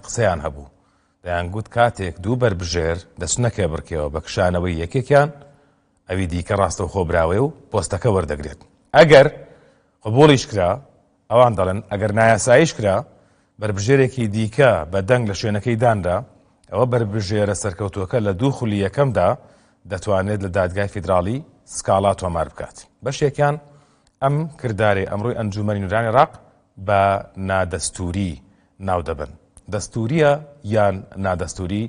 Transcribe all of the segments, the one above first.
قسەیان هەبوو، دەیانگوت کاتێک دوو بەربژێر دەچنە کێبڕکێوە بە کشانەوەی یەکێکیان، ئەوی دیکە ڕاستەوخۆ براوەیە و پۆستەکە وەردەگرێت. ئەگەر قبوڵیش کرا، ئەوان دەڵێن ئەگەر نایاساییش کرا، بەربژێرێکی دیکە بە دەنگ لە شوێنەکەی دانرا، ئەوە بەربژێرە سەرکەوتووەکە لە دوو خولی یەکەمدا دەتوانێت لە دادگای فیدراڵی سکاڵا تۆمار بکات. بەشێکیان ئەم کردارەی ئەمڕۆی ئەنجوومەنی نوێنەرانی عێراق بە نادەستووری ناودەبەن. دەستوورییە یان نادەستووری؟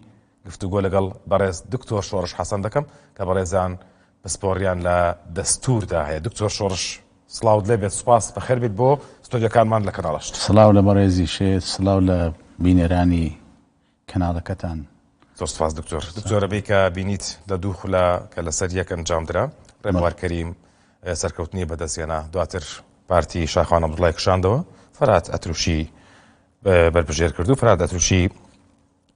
گفتوگۆ لەگەڵ بەڕێز دکتۆر شۆڕش حەسەن دەکەم کە بەڕێزان پسپۆڕیان لە دەستووردا هەیە. دکتۆر شۆڕش سڵاوت لێ بێت، سوپاس، بەخێر بیت بۆ ستۆدیۆکانمان لە کەناڵەشت. سڵاو لە بەڕێزیشت، سڵاو لە بینەرانی کەناڵەکەتان. زۆر سوپاس دکتۆر. دکتۆر ئەبەی کە بینیت لە دوو خولە کە لەسەر یەک ئەنجامدرا، ڕێبوار کەریم سەرکەوتنی بەدەستهێنا، دواتر پارتی شاخوان عەبدوڵای کشاندەوە، فەرات ئەتروشی بەربژێر کرد و فەرات ئەتروشی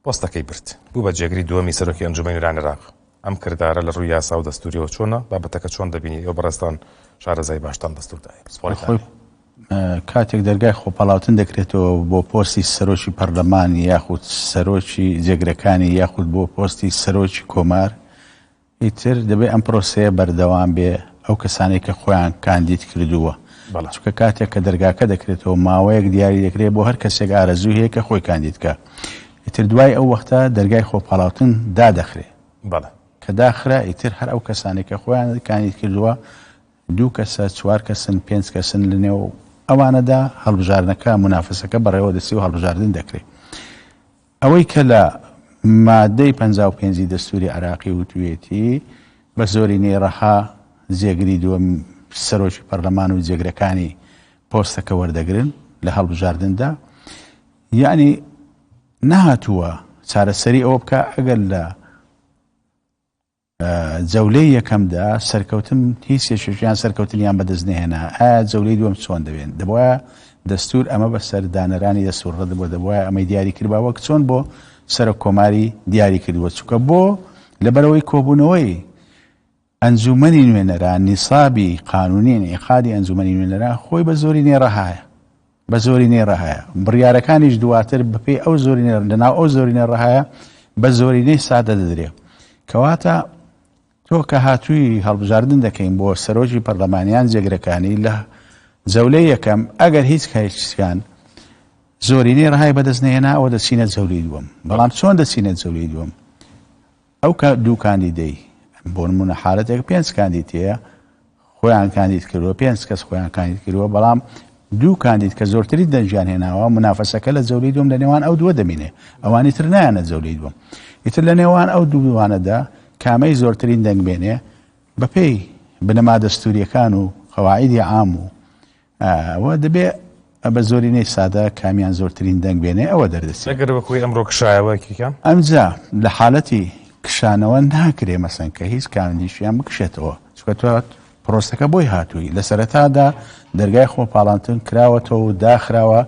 پۆستەکەی برد، بوو بە جێگری دووەمی سەرۆکی ئەنجومەنی نوێنەرانی عێراق. ئەم کردارە لە ڕووی یاسا و دەستووریەوە چۆنە؟ بابەتەکە چۆن دەبینی؟ ئێوە بەڕێزتان شارەزای باشتان دەستووردایە، پسپۆڕیتان خۆی هەیە. کاتێک دەرگای خۆپاڵاوتن دەکرێتەوە بۆ پۆستی سەرۆکی پەرلەمان یاخود سەرۆکی جێگرەکانی یاخود بۆ پۆستی سەرۆکی کۆمار، ئیتر دەبێ ئەم پرۆسەیە بەردەوام بێ ئەو کەسانەی کە خۆیان کاندید کردووە بەڵێ. چونکە کاتێک کە دەرگاکە دەکرێتەوە ماوەیەک دیاری دەکرێت بۆ هەر کەسێک ئارەزووی هەیە کە خۆی کاندید کا ئیتر دوای ئەو وەختە دەرگای خۆپاڵاوتن دادەخرێ بەڵێ. کە داخرا ئیتر هەر ئەو کەسانەی کە خۆیان کاندید کردووە دوو کەسە چوار کەسن پێنج کەسن لە نێو ئەوانەدا هەڵبژاردنەکە مونافەسەکە بەڕێوە دەچێ و هەڵبژاردن دەکرێ. ئەوەی کە لە مادەی 55 ی دەستوری عێراقی وتویەتی بە زۆرینەی ڕەها جێگری دووەم سەرۆکی پەرلەمان و جێگرەکانی پۆستەکە وەردەگرن لە هەڵبژاردندا یعنی نەهاتووە چارەسەری ئەوە بکە ئەگەر لە جەولەی یەکەمدا سەرکەوتن هیچ یەکێکیان سەرکەوتنیان بەدەست نەهێنا، ئایا جەولەی دووەم چۆن دەبێت؟ دەبوایە دەستوور ئەمە بەسەر دانەرانی دەستوور ڕەت بووە، دەبوایە ئەمەی دیاری کردبا وەک چۆن بۆ سەرۆک کۆماری دیاری کردووە، چونکە بۆ لەبەرئەوەی کۆبوونەوەی ئەنجوومەنی نوێنەران نیسابی قانونی انعقادی ئەنجوومەنی نوێنەران خۆی بە زۆرینەی ڕەهایە. بە زۆرینەی ڕەهایە. بڕیارەکانیش دواتر بەپێی ئەو زۆرینە لەناو ئەو زۆرینە ڕەهایە بە زۆرینەی سادە دەدرێ. کەواتە تۆ کە هاتووی هەڵبژاردن دەکەین بۆ سەرۆکی پەرلەمان یان جێگرەکانی لە جەولەی یەکەم ئەگەر هیچ کەسیان زۆرینەی ڕەهای بەدەست نەهێنا ئەوە دەچینە جەولەی دووەم. بەڵام چۆن دەچینە جەولەی دووەم؟ ئەو کە دوو کاندیدەی بۆ نمونە حالەتێک پێنج کاندید هەیە خۆیان کاندید کردووە پێنج کەس خۆیان کاندید کردووە بەڵام دوو کاندید کە زۆرترین دەنگیان هێناوە منافەسەکە لە جەولەی دووەم لە نێوان ئەو دووە دەمینێ ئەوانی تر نایەنە جەولەی دووەم ئیتر لە نێوان ئەو دووانەدا کامەی زۆرترین دەنگ بێنێ بەپێی بنەما دەستوریەکان و قەواعیدی عام و ئەوە دەبێ بە زۆرینەی سادە کامیان زۆرترین دەنگ بێنێ ئەوە دەردەچێ. ئەگەر وەکوی ئەمڕۆ کشایەوە یەکێکیان؟ ئەمجا لە حالەتی کشانەوە ناکرێ مەسەن کە هیچ کاندیشیان بکشێتەوە چونکە تۆ پرۆسەکە بۆی هاتووی لە سەرەتادا دەرگای خۆ پاڵانتن کراوەتەوە و داخراوە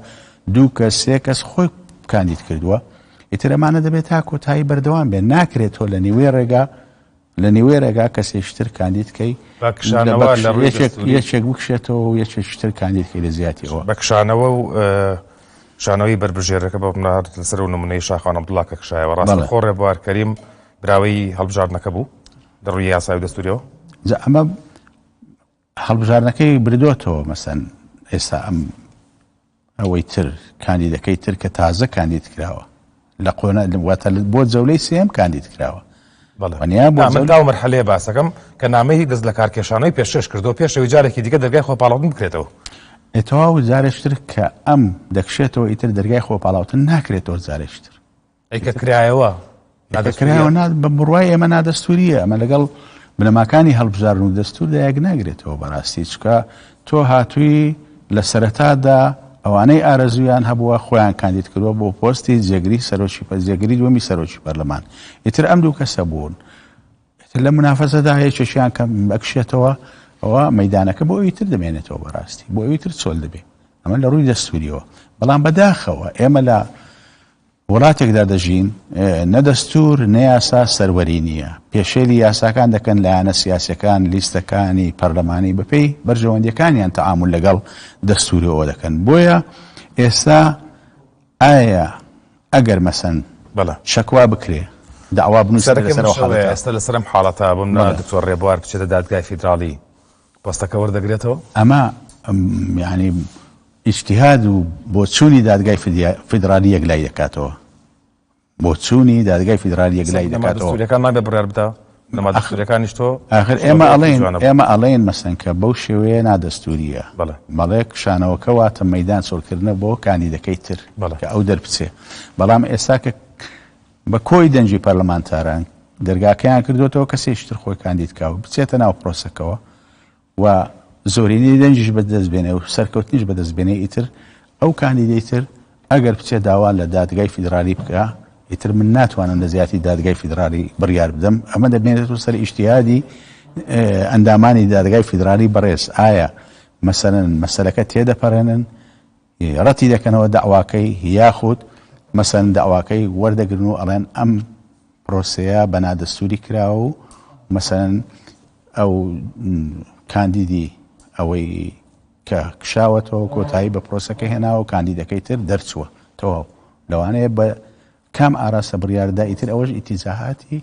دوو کەس سێ کەس خۆی کاندید کردووە ئیتر ئەمانە دەبێت تا کۆتایی بەردەوام بێن ناکرێت تۆ لە نیوەی ڕێگا لە نیوەی ڕێگا کەسێکی تر کاندید کەی بە کشانەوە لە ڕووی دەستووری یەکێک بکشێتەوە و یەکێکی تر کاندید کەی لە زیاتی ئەوە. بە کشانەوە و کشانەوەی بەربژێرەکە بە بنەڕەت لەسەر ئەو نموونەی شاخوان عەبدوڵا کە کشایەوە ڕاستەوخۆ ڕێبوار کەریم براوەی هەڵبژاردنەکە بوو لە ڕووی یاسای و دەستووریەوە. جا ئەمە هەڵبژاردنەکەی بردۆتەوە مەسەن ئێستا ئەم ئەوەی تر کاندیدەکەی تر کە تازە کاندید کراوە لە قۆنا واتە بۆ جەولەی سێم کاندید کراوە وەنیا بۆ من تاو مەرحەلەیە باسەکەم کە نامەی دەست لە کارکێشانەوەی پێشکەش کردەوە پێشەوەی جارێکی دیکە دەرگای خۆپاڵاوتن بکرێتەوە. ئێ تەواو جارێکی تر کە ئەم دەکشێتەوە ئیتر دەرگای خۆپاڵاوتن ناکرێتەوە جارێکی تر. ئەی کە کرایەوە نادەستوریە؟ نا بە بڕوای ئێمە نادەستوریە ئەمە لەگەڵ بنەماکانی هەڵبژاردن و دەستوردا یەک ناگرێتەوە بەڕاستی چکە تۆ هاتووی لە سەرەتادا ئەوانەی ئارەزویان هەبووە خۆیان کاندید کردووە بۆ پۆستی جێگری سەرۆکی جێگری دووەمی سەرۆکی پەرلەمان ئیتر ئەم دوو کەسە بوون ئیتر لە منافەسەدا یەکێکیان کە بکشێتەوە ئەوە مەدانەکە بۆ ئەوی تر دەمێنێتەوە بەڕاستی بۆ ئەوی تر چۆل دەبێ ئەمە لە ڕووی دەستوریەوە بەڵام بەداخەوە ئێمە لە وڵاتێکدا دەژین نە دەستور نە یاسا سەروەری نییە، پێشێلی یاساکان دەکەن، لایەنە سیاسیەکان، لیستەکانی پەرلەمانی بەپێی بەرژەوەندیەکانیان تەعامول لەگەڵ دەستورەوە دەکەن، بۆیە ئێستا ئایا. ئەگەر مەسەن بەڵێ. شەکوا بکرێ دەعوا بنووسرێ قسەکەی لەسەر من ئەو شەوەیە حاڵەتە. ئێستا لەسەر ئەم حاڵەتە بۆ منە بەڵێ. دکتۆر ڕێبوار بچێتە دادگای فیدراڵی پۆستەکە وەردەگرێتەوە؟ ئەمە یانی ئیجتیهاد و بۆچوونی دادگای فیدرالی یەکلای دەکاتەوە. بۆچوونی دادگای فیدرالی یەکلایی بنەما دەکاتەوە. دەستووریەکان نابێ بڕیار بدا؟ بنەما دەستووریەکانیش تۆ ئاخر ئێمە شرۆڤەیەکی ئەڵێین جوانە بۆ. ئێمە ئەڵێین مەسەن کە بەو شێوەیە نادەستوورییە. بەڵێ. بەڵێ کشانەوەکە واتە مەیدان چۆڵکردنە بۆ کاندیدەکەی تر بەڵێ. کە ئەو دەربچێ. بەڵام ئێستا کە بە کۆی دەنگی پەرلەمانتاران دەرگاکەیان کردۆتەوە کەسێکی تر خۆی کاندید کا و بچێتە ناو پرۆسەکەوە و زۆرینەی دەنگیش بەدەست بێنێ و سەرکەوتنیش بەدەست بێنێ ئیتر ئەو کاندیدەی تر ئەگەر بچێ داوا لە دادگای فیدرالی بکا ئیتر من ناتوانم لە زیاتی دادگای فیدرالی بڕیار بدەم ئەمە دەبێنێتەوە سەر ئیجتیهادی ئەندامانی دادگای فیدرالی بەڕێز ئایا مەسەلەن مەسەلەکە تێدەپەڕێنن ڕەتی دەکەنەوە دەعواکەی یاخود مەسەلەن دەعواکەی وەردەگرن و ئەڵێن ئەم پرۆسەیە بە نادەستوری کراوە و مەسەلەن ئەو کاندیدی ئەوەی کە کشاوەتەوە کۆتایی بە پرۆسەکە هێناوە و کاندیدەکەی تر دەرچووە تەواو لەوانەیە بە کام ئاراستە بڕیاردا ئیتر ئەوەش ئیتیجاهاتی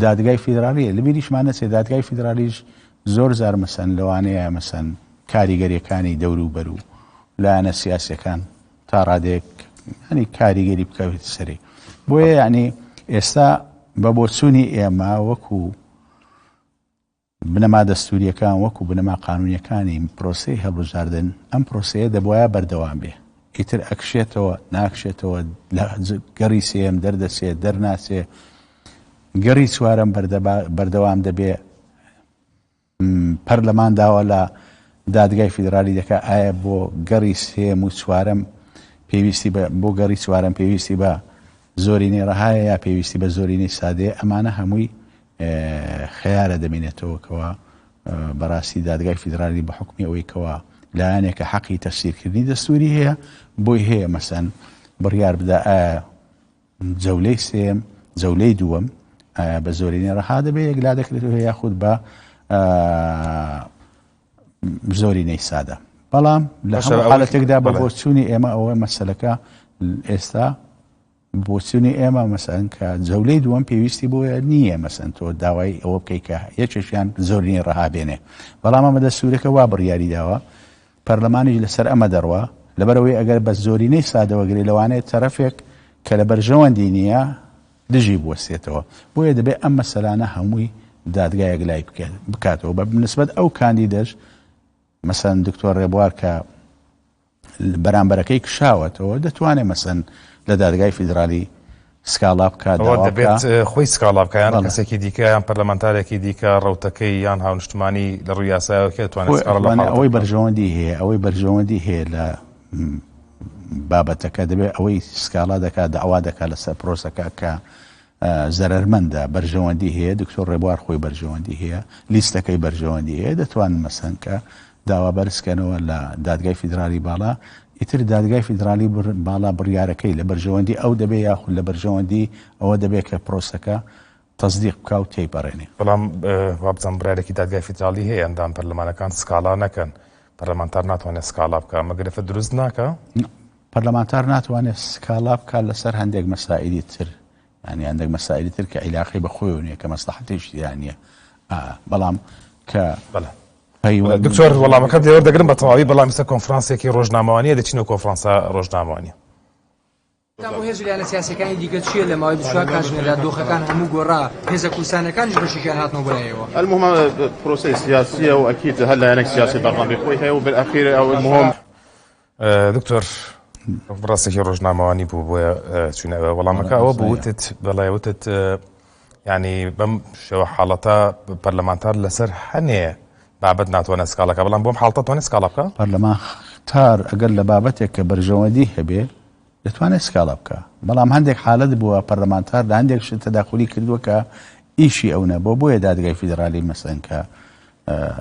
دادگای فیدرالیە لەبیریشمان نەچێت دادگای فیدرالیش زۆر جار مەسەن لەوانەیە مەسەن کاریگەریەکانی دەوروبەر و لایەنە سیاسیەکان تا ڕادەیەک ینی کاریگەری بکەوێت سەری بۆیە یعنی ئێستا بە بۆچوونی ئێمە وەکو بنەما دەستوورییەکان وەکو بنەما قانوونییەکانی پرۆسەی هەڵبژاردن، ئەم پرۆسەیە دەبوایە بەردەوام بێ. ئیتر ئەکشێتەوە، ناکشێتەوە، لە گەڕی سێیەم دەردەچێ، دەرناچێ، گەڕی چوارەم بەردەوام دەبێ، پەرلەمان داوا لە دادگای فیدرالی دەکا ئایا بۆ گەڕی سێیەم و چوارەم پێویستی بە بۆ گەڕی چوارەم پێویستی بە زۆرینەی ڕەهایە یا پێویستی بە زۆرینەی سادەیە، ئەمانە هەمووی خەیارە دەمێنێتەوە کەوا بەڕاستی دادگای فیدرالی بە حوکمی ئەوەی کەوا لایەنێکە حەقی تەفسیرکردنی دەستوری هەیە بۆی هەیە مەسەن بڕیار بدا ئایا جەولەی سێم جەولەی دووەم ئایا بە زۆرینەی ڕەها دەبێ یەکلا دەکرێتەوە یاخود بە زۆرینەی سادە بەڵام لە هەموو حالەتێکدا بە بۆچوونی ئێمە ئەوە مەسەلەکە ئێستا بۆچونی ئێمە مەسەلەن کە جەولەی دووەم پێویستی بۆیە نییە مەسەن تۆ داوای ئەوە بکەی کە یەکێکیان زۆرینەی ڕەها بێنێ بەڵام ئەمە دەستورەکە وا بڕیاری داوە پەرلەمانیش لەسەر ئەمە دەڕوا لەبەرەوەی ئەگەر بە زۆرینەی سادەوە گرێ لەوانەیە تەرەفێک کە لە بەرژەوەندی نییە دژی بوەستێتەوە بۆیە دەبێت ئەم مەسەلانە هەمووی دادگایەک لای بکاتەوە بە نسبەت ئەو کاندیدەش مەسەن دکتۆر ڕێبوار کە بەرامبەرەکەی کشاوەتەوە دەتوانێت مەسەن لە دادگای فیدرالی سکاڵا بکات ئەوە دەبێت خۆی سکاڵا بکە یان کەسێکی دیکە یان پەرلەمانتارێکی دیکە ڕوتەکەی یان هاونیشتمانی لە ڕووی یاسایەوە کێ دەتوانێت سکاڵا لە حاڵەتە ئەوەی بەرژەوەندی هەیە ئەوەی بەرژەوەندی هەیە لە بابەتەکە دەبێت ئەوەی سکاڵا دەکات داوا دەکات لەسەر پرۆسەکە کە زەرەرمەندە بەرژەوەندی هەیە دکتۆر ڕێبوار خۆی بەرژەوەندی هەیە لیستەکەی بەرژەوەندی هەیە دەتوانن مەسەن کە داوا بەرزکەنەوە لە دادگای فیدرالی باڵا ئیتر دادگای فیدرالی باڵا بڕیارەکەی لە بەرژەوەندی ئەو دەبێ یاخود لە بەرژەوەندی ئەوە دەبێت کە پرۆسەکە تەسدیق بکا و تێیپەڕێنێ. بەڵام وابزانم بڕیارێکی دادگای فیدراڵی هەیە ئەندام پەرلەمانەکان سکاڵا نەکەن، پەرلەمانتار ناتوانێت سکاڵا بکا، ئەمە گرفت دروست ناکا؟ پەرلەمانتار ناتوانێت سکاڵا بکات لەسەر هەندێک مەسائیلی تر یانی هەندێک مەسائیلی تر کە عیلاقەی بە خۆیەوە نییە کە مەسڵەحەتێکی تیا نییە بەڵام کە بەڵێ دکتۆر وەڵامەکەت لێ وەردەگرم بە تەواوی بەڵام ئیستا کۆنفرانسێکی ڕۆژنامەوانیە دەچینەوە کۆنفرانسە ڕۆژنامەوانیە. تا بۆ هێز و لایەنە سیاسیەکانی دیکە چییە لە ماوەی 24 کاتژمێردا دۆخەکان هەموو گۆڕا هێزە کوردستانیەکانیش بەشێکیان هاتنەوە بۆ لای ئێوە. المهم پرۆسەی سیاسیە و ئەکید هەر لایەنێک سیاسی بەرنامەی خۆی هەیە و بالئەخیر ئەو المهم. دکتۆر ڕاستێکی ڕۆژنامەوانی بوو بۆیە چوینە ئەوێ وەڵامەکە ئەوە بوو وتت بەڵێ وتت ینی بەم شێوە حاڵەتە پەرلەمانتار لەسەر هەنێ بابەت ناتوانێت سکاڵەکە بەڵام بۆم حاڵتە توانێت سکاڵا بکە پەرلەمانتار ئەگەر لە بابەتێک کە بەرژەوەندی هەبێ دەتوانێت سکاڵا بکا بەڵام هەندێک حالەت بووە پەرلەمانتار لە هەندێک شت تەداخولی کردووە کە ئیشی ئەو نەبووە بۆیە دادگای فیدرالی مەسەن کە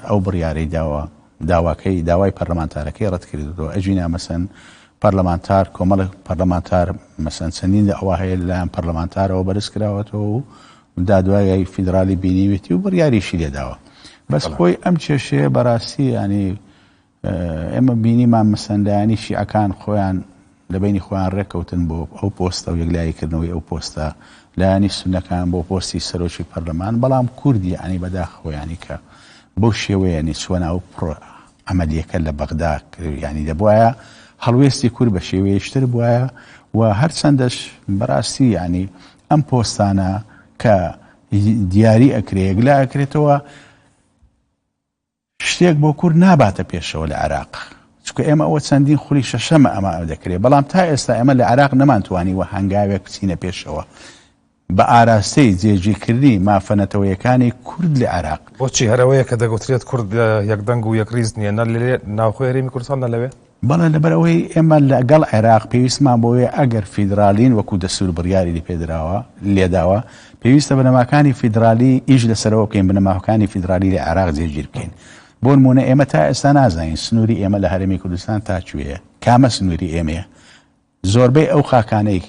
ئەو بڕیارەی داوە داواکەی داوای پەرلەمانتارەکەی ڕەت کردەوە ئەگینا مەسەن پەرلەمانتار کۆمەڵێک پەرلەمانتار مەسەن چەندین داوا هەیە لەلایەن پەرلەمانتارەوە بەرز کراوەتەوە و دادوای فیدرالی بینیوێتی و بڕیاریشی لێداوە بەس خۆی ئەم کێشەیە بەڕاستی ینی ئێمە بینیمان مەسەن لایەنی شیعەکان خۆیان لە بەینی خۆیان ڕێککەوتن بۆ ئەو پۆستە و یەکلاییکردنەوەی ئەو پۆستە، لایەنی سوننەکان بۆ پۆستی سەرۆکی پەرلەمان، بەڵام کورد یەعنی بەداخەوە یەعنی کە بەو شێوەیە یەعنی چووە ناو پڕۆ عەمەلیەکە لە بەغدا یەعنی دەبوایە هەڵوێستی کورد بە شێوەیەکی تر بوایە و هەرچەندەش بەڕاستی یەعنی ئەم پۆستانە کە دیاری ئەکرێ یەکلا ئەکرێتەوە شتێک بۆ کورد ناباتە پێشەوە لە عێراق، چونکە ئێمە ئەوە چەندین خولی شەشەمە ئەمە دەکرێت، بەڵام تا ئێستا ئێمە لە عێراق نەمانتوانیوە هەنگاوێک بچینە پێشەوە بە ئاراستەی جێگیرکردنی مافە نەتەوەیەکانی کورد لە عێراق. بۆچی هەر ئەوەیە کە دەگوترێت کورد یەکدەنگ و یەکڕیز نییە نە لە ناوخۆی هەرێمی کوردستان نە لەوێ؟ بەڵێ لەبەر ئەوەی ئێمە لەگەڵ عێراق پێویستمان بۆیە ئەگەر فیدراڵین وەکو دەستور بڕیاری لێ پێدراوە لێداوە پێویستە بنەماکانی فیدرالی ئیش لەسەرەوە بکەین بنەماکانی فیدرالی لە عێراق جێگیر بکەین بۆ نمونە ئێمە تا ئێستا نازانین سنووری ئێمە لە هەرێمی کوردستان تا کوێیە کامە سنووری ئێمەیە زۆربەی ئەو خاکانەی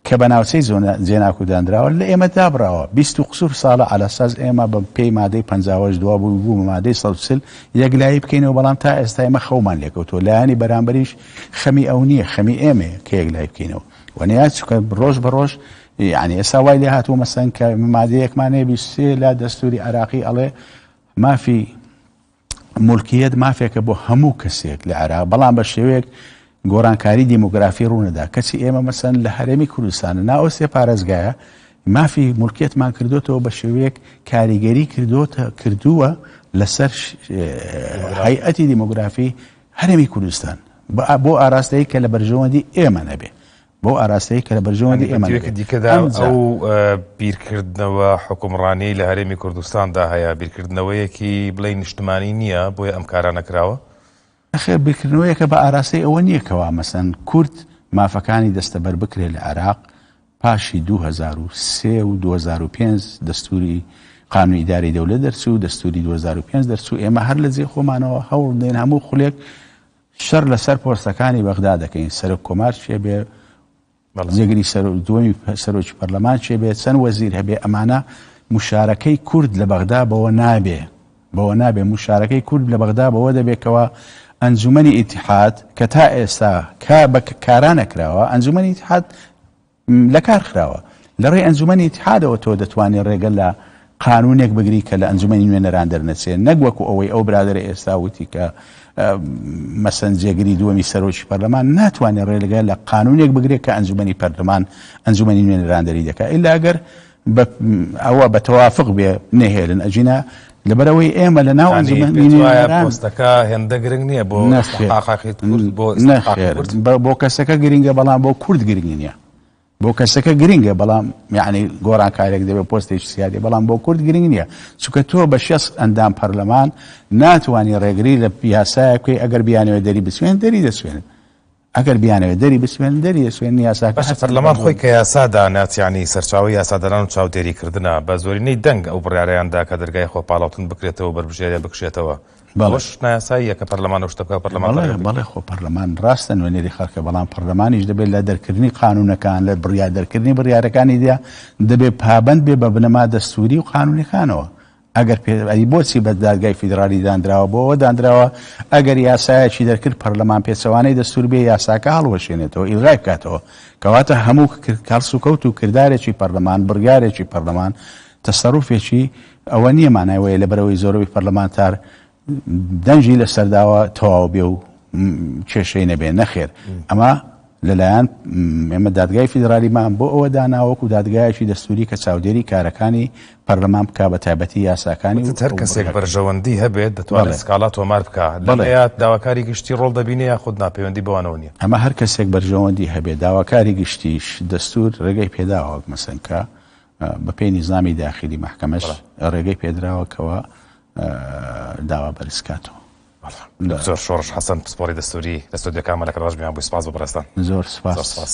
کە بە ناوچەی جێناکو دانراوە لە ئێمە دابڕاوە، 20 و قسوور ساڵە عەلەساس ئێمە بە پێی مادەی 58 دوا بوو بوو بە مادەی 140 یەکلایی بکەینەوە، بەڵام تا ئێستا ئێمە خەومان لێکەوتووە، لایەنی بەرامبەریش خەمی ئەو نییە، خەمی ئێمەیە کە یەکلایی بکەینەوە. وەنیا چونکە ڕۆژ بە ڕۆژ یانی ئێستا وای لێ هاتووە مەسەن کە مادەیەکمان هەیە 23 لە دەستووری عێراقی ئەڵێ مافی مولکیەت مافێکە بۆ هەموو کەسێک لە عێراق، بەڵام بە شێوەیەک گۆڕانکاری دیمۆگرافی ڕوونەدا، کەچی ئێمە مەسەن لە هەرێمی کوردستان نا ئەو سێ پارێزگایە مافی مولکیەتمان کردوتەوە بە شێوەیەک کاریگەری کردوتە کردووە لەسەر هەیئەتی دیمۆگرافی هەرێمی کوردستان بۆ ئاراستەیە کە لە بەرژەوەندی ئێمە نەبێ. بەو ئاراستەیە کە لە بەرژەوەندی ئێمە نەبێت. دیکەدا ئەو بیرکردنەوە حوکمڕانیەی لە هەرێمی کوردستاندا هەیە بیرکردنەوەیەکی بڵێی نیشتمانی نییە بۆیە ئەم کارانە کراوە؟ نەخێر بیرکردنەوەیەکە بە ئاراستەی ئەوە نییە کەوا مەسەن کورد مافەکانی دەستەبەر بکرێت لە عێراق پاشی 2003 و 2005 دەستوری قانون ئیداری دەولەت دەرچوو دەستوری 2005 دەرچوو ئێمە هەر لە جێ خۆمانەوە هەوڵ دەین هەموو خولێک شەڕ لەسەر پۆستەکانی بەغدا دەکەین، سەرۆک کۆمار کێ بێ، جێگری دووەمی سەرۆکی پەرلەمان کێ بێ، چەند وەزیر هەبێ، ئەمانە مشارەکەی کورد لە بەغدا بەوە نابێ، بەوە نابێ، مشارەکەی کورد لە بەغدا بەوە دەبێ کەوا ئەنجومەنی ئیتیحاد کە تا ئێستا کە بە کارا نەکراوە، ئەنجومەنی ئیتیحاد لەکار خراوە. لە ڕێی ئەنجومەنی ئیتیحادەوە تۆ دەتوانی ڕێگە لە قانوونێک بگری کە لە ئەنجومەنی نوێنەران دەرنەچێ، نەک وەکو ئەوەی ئەو برادەرە ئێستا وتی کە مەسەن جێگری دووەمی سەرۆکی پەرلەمان ناتوانێ ڕێگە لە قانوونێک بگرێت کە ئەنجومەنی پەرلەمان ئەنجومەنی نوێنەران دەری دەکا ئیلا ئەگەر ئەوە بە تەوافق بێ نەهێلن ئەجینا لەبەرئەوەی ئێمە لە ناو ئەنجومەنی نوێنەران پۆستەکە هێندە گرنگ نییە بۆ ئیستحقاقی کورد بۆ نەخێر بۆ کەسەکە گرنگە بەڵام بۆ کورد گرنگ نییە بۆ کەسەکە گرنگە بەڵام یعنی گۆڕانکارێک دەبێت پۆستێکی سیادی بەڵام بۆ کورد گرنگ نییە چونکە تۆ بە شێست ئەندام پەرلەمان ناتوانانی ڕێگری لە یاسایە بکەی ئەگەر بیانەوێت دەری بچوێن دەری دەچوێنن ئەگەر بیانەوێت دەری بسوێنن دەری دەسوێنن یاساکە باشە پەرلەمان خۆی کە یاسا دانات یانی سەرچاوەی یاسادانان و چاودێری کردنە بە زۆرینەی دەنگ ئەو بڕیارەیان دا کە دەرگای خۆپاڵاوتن بکرێتەوە و بەربژێریان بکشێتەوە ئەوەش نایاساییە کە پەرلەمان ئەو شتە بکا پەرلەمان بەڵێ بەڵێ خۆ پەرلەمان ڕاستە نوێنەری خەڵکە بەڵام پەرلەمانیش دەبێت لە دەرکردنی قانونەکان لە بڕیار دەرکردنی بڕیارەکانی دا دەبێت پابەند بێ بە بنەما دەستوری و قانونەکانەوە ئەگەر پێ ئەی بۆچی بە دادگای فیدرالی داندراوە؟ بۆ ئەوە داندراوە ئەگەر یاسایەکی دەرکرد پەرلەمان پێچەوانەی دەستور بێ یاساکە هەڵوەشێنێتەوە ئیلغای بکاتەوە کەواتە هەموو هەڵسوکەوت و کردارێکی پەرلەمان بڕیارێکی پەرلەمان تەسەروفێکی ئەوە نییە مانای وەیە لەبەرئەوەی زۆربەی پەرلەمانتار دەنگی لەسەرداوە تەواو بێ و کێشەی نەبێ نەخێر ئەمە لەلایەن ئێمە دادگای فیدرالیمان بۆ ئەوە داناوەکو دادگایەکی دەستوری کە چاودێری کارەکانی پەرلەمان بک بە تایبەتی یاساکانی هەر کەسێک بەرژەوەندی هەبێت دەتوانێت سکاڵا تۆمار بکە لەمەیە داواکاری گشتی ڕۆڵ دەبینێ یاخود نا پەیوەندی بەوانەوە نییە ئەمە هەر کەسێک بەرژەوەندی هەبێت داواکاری گشتیش دەستور ڕێگەی پێداوە مەسەن کە بەپێی نیزامی داخلی مەحکەمەش ڕێگەی پێدراوە کەوا داوا بەرز کاتەوە. دکتۆر شۆڕش حەسەن پسپۆڕی دەستوری لە ستۆدیۆکانمان لە کەناڵ ژمیان بووی سپاس بۆ بەڕێزتان. زۆر سپاس. زۆر سپاس.